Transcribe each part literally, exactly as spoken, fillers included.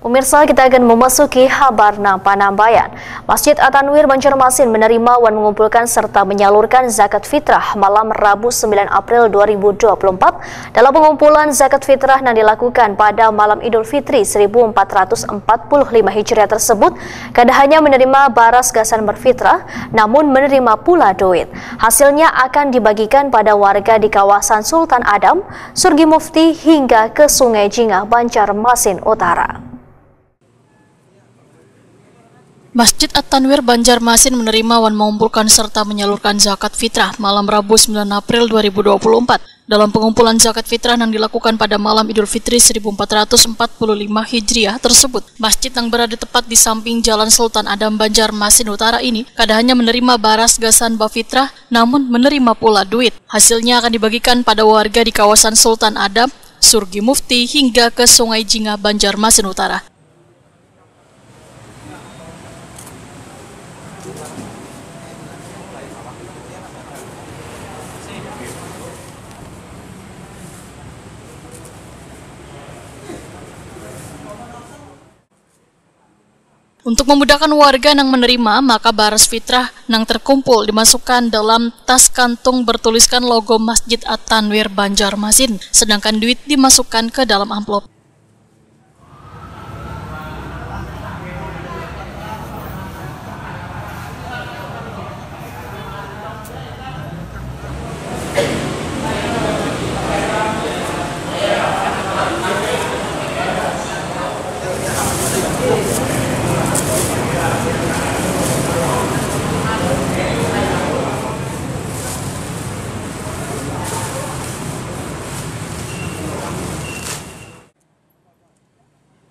Pemirsa, kita akan memasuki habar nang panambayan. Masjid At-Tanwir Banjarmasin menerima wan mengumpulkan serta menyalurkan zakat fitrah malam Rabu sembilan April dua ribu dua puluh empat. Dalam pengumpulan zakat fitrah yang dilakukan pada malam Idul Fitri seribu empat ratus empat puluh lima Hijriah tersebut, kada hanya menerima baras gasan berfitrah, namun menerima pula duit. Hasilnya akan dibagikan pada warga di kawasan Sultan Adam, Surgi Mufti hingga ke Sungai Jingah, Banjarmasin Utara. Masjid At-Tanwir Banjarmasin menerima wan mengumpulkan serta menyalurkan zakat fitrah malam Rabu sembilan April dua ribu dua puluh empat. Dalam pengumpulan zakat fitrah yang dilakukan pada malam Idul Fitri seribu empat ratus empat puluh lima Hijriah tersebut, masjid yang berada tepat di samping Jalan Sultan Adam Banjarmasin Utara ini kada hanya menerima baras gasan bafitrah, namun menerima pula duit. Hasilnya akan dibagikan pada warga di kawasan Sultan Adam, Surgi Mufti hingga ke Sungai Jingah, Banjarmasin Utara. Untuk memudahkan warga nang menerima, maka baras fitrah nang terkumpul dimasukkan dalam tas kantung bertuliskan logo Masjid At-Tanwir Banjarmasin, sedangkan duit dimasukkan ke dalam amplop.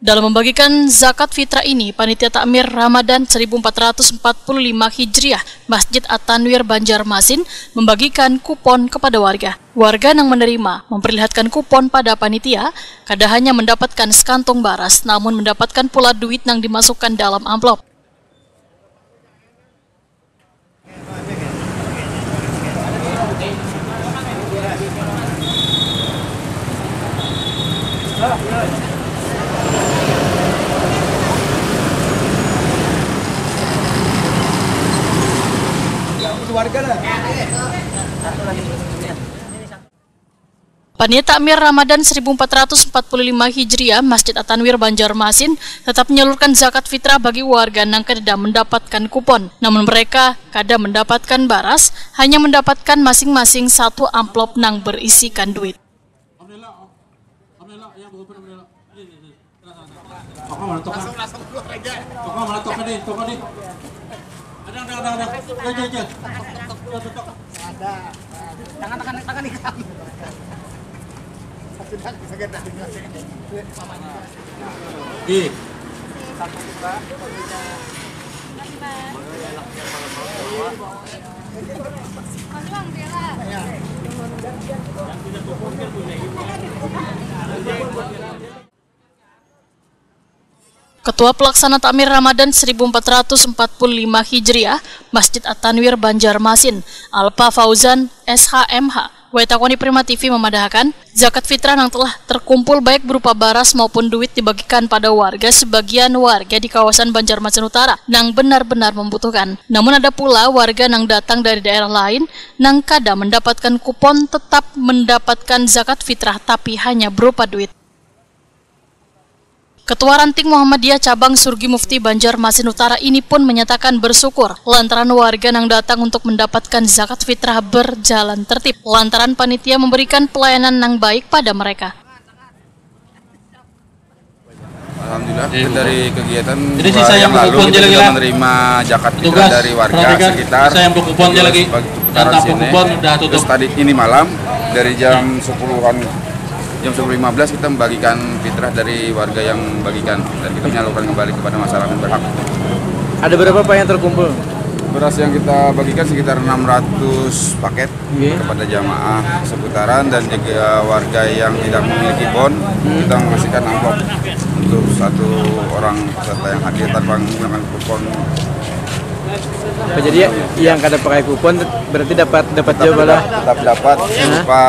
Dalam membagikan zakat fitrah ini, Panitia Takmir Ramadan seribu empat ratus empat puluh lima Hijriah Masjid At-Tanwir Banjarmasin membagikan kupon kepada warga. Warga yang menerima memperlihatkan kupon pada panitia, kada hanya mendapatkan sekantung baras, namun mendapatkan pula duit yang dimasukkan dalam amplop. Panitia Takmir Ramadan seribu empat ratus empat puluh lima Hijriah Masjid At-Tanwir Banjarmasin tetap menyalurkan zakat fitrah bagi warga nang kadada mendapatkan kupon. Namun mereka kada mendapatkan baras, hanya mendapatkan masing-masing satu amplop nang berisikan duit. Toko mana toko? Langsung, langsung keluar aja. Toko mana toko nih? Toko nih. Ada, ada, ada, ada. Ya, ya, ya. Ada. Tangan, tangan, tangan ikam. Sudah, sudah, sudah. Di. Ketua Pelaksana Takmir Ramadan seribu empat ratus empat puluh lima Hijriah, Masjid At-Tanwir Banjarmasin, Alpa Fauzan, S H M H, Waitakoni Prima T V memadahakan, zakat fitrah yang telah terkumpul baik berupa baras maupun duit dibagikan pada warga sebagian warga di kawasan Banjarmasin Utara yang benar-benar membutuhkan. Namun ada pula warga yang datang dari daerah lain yang kada mendapatkan kupon tetap mendapatkan zakat fitrah tapi hanya berupa duit. Ketua Ranting Muhammadiyah Cabang Surgi Mufti Banjarmasin Utara ini pun menyatakan bersyukur lantaran warga yang datang untuk mendapatkan zakat fitrah berjalan tertib lantaran panitia memberikan pelayanan yang baik pada mereka. Alhamdulillah, dari kegiatan Jadi, dua hari yang lalu kita juga menerima zakat fitrah dari warga sekitar. Saya yang berkupon lagi. Terus tadi ini malam dari jam sepuluhan, jam sepuluh lima belas kita membagikan fitrah dari warga yang bagikan dan kita menyalurkan kembali kepada masyarakat yang berhak. Ada berapa, Pak, yang terkumpul? Beras yang kita bagikan sekitar enam ratus paket okay. kepada jamaah seputaran dan juga warga yang tidak memiliki bon hmm. kita mengasihkan amplop untuk satu orang peserta yang hadir tanpa menggunakan kupon. Jadi yang kada pakai kupon berarti dapat dapat juga lah. Tetap dapat berupa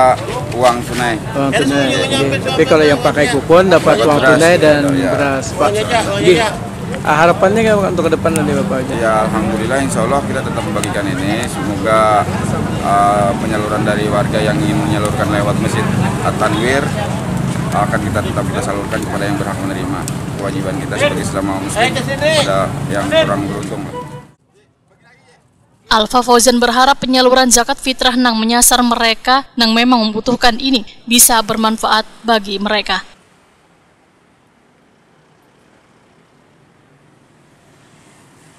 Uang tunai. Uang tunai. Oke. Tapi kalau yang pakai kupon dapat Dapat uang beras, tunai dan ya. beras, Pak. Jadi, ah, harapannya kan untuk ke depan nanti, Bapak aja. Ya, alhamdulillah, insya Allah kita tetap membagikan ini. Semoga uh, penyaluran dari warga yang ingin menyalurkan lewat Masjid At-Tanwir akan kita tetap kita salurkan kepada yang berhak menerima. Kewajiban kita sebagai sesama muslim kepada yang kurang beruntung. Alfa Fauzan berharap penyaluran zakat fitrah nang menyasar mereka nang memang membutuhkan ini bisa bermanfaat bagi mereka.